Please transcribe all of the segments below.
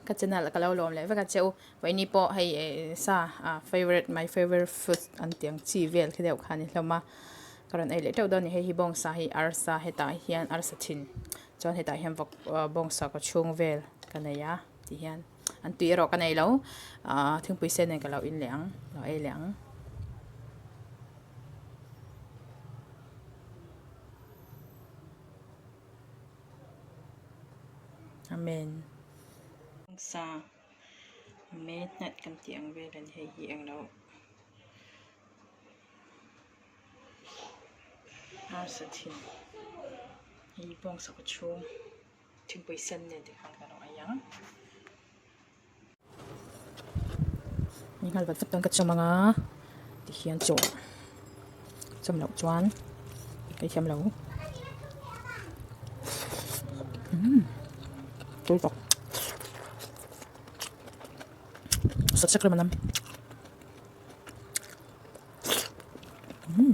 Ka channel ka lo lawm leh vek a che u. Vawiini pawh hei eh sa ah favourite my favourite food an tih ang chi vel khi deuh kha a ni hlawm a. Ka rawn ei leh teuh dawn a ni. Hei hi bawngsa hi arsa hetah hian arsa thin chuan hetah hian vawk bawngsa kaw chhung vel ka nei a ti hian an tui erawh ka nei lo ah thingpui sen nen ka lo in leh ang lo ei leh ang. Amen. Sa me hnat kan tih ang vel a ni hei hi englo arsa thin hei bawngsa kaw chhung thingpui sen nen te khan ka lo ei ang. Ni nghal vat vat dawn ka chawm ang a tihian chaw chawm loh chuan ka thiam lo umm tui tawk sat sek rem a nam umm.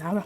Hlau a.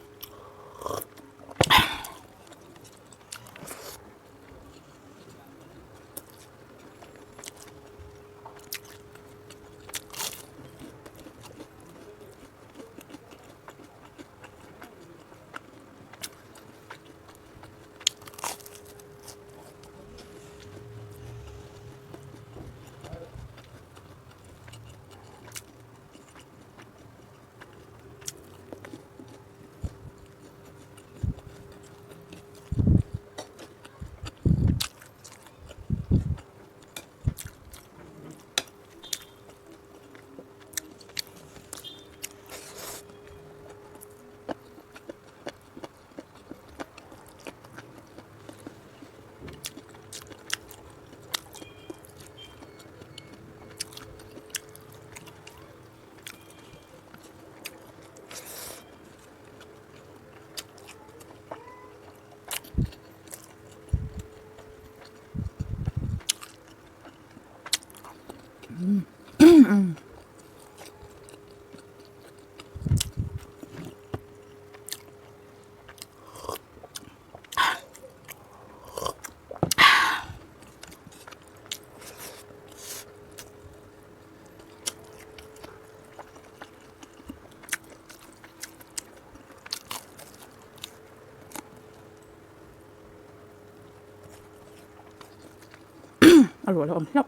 A rual a awm hlauh.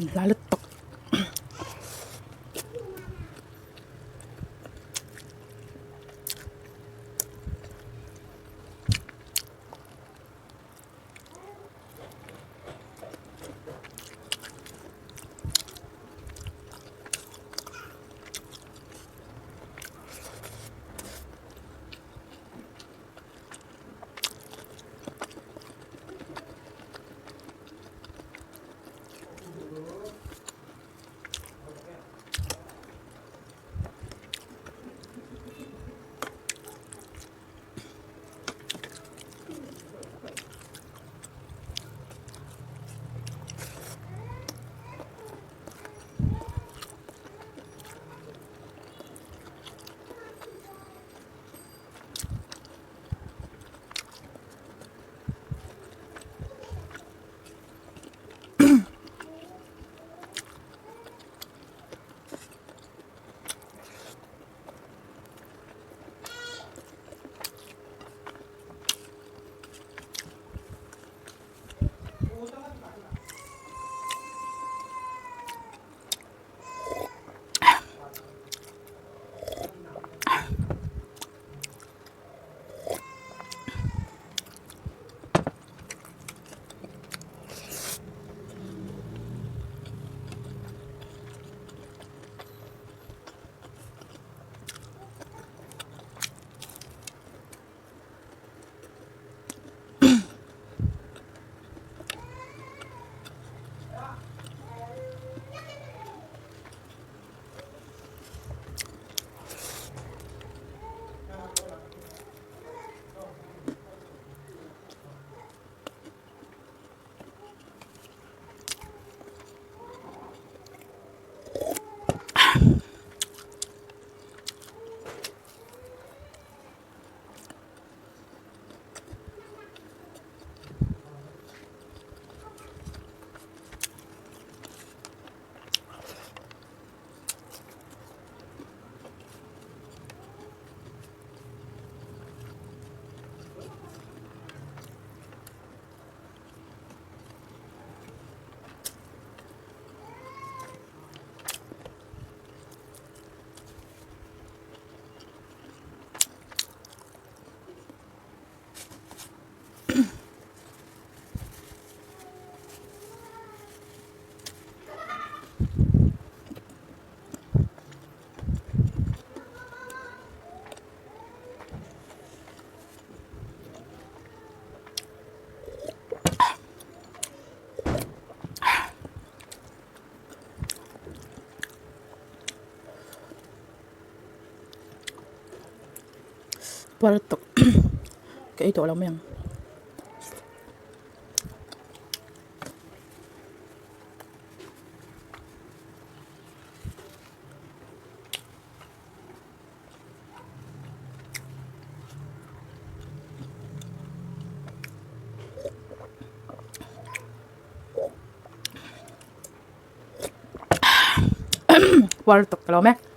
Man hla lutuk. Puar lutuk ka ei tawh lo mai ang. Puar lutuk ka lo mai.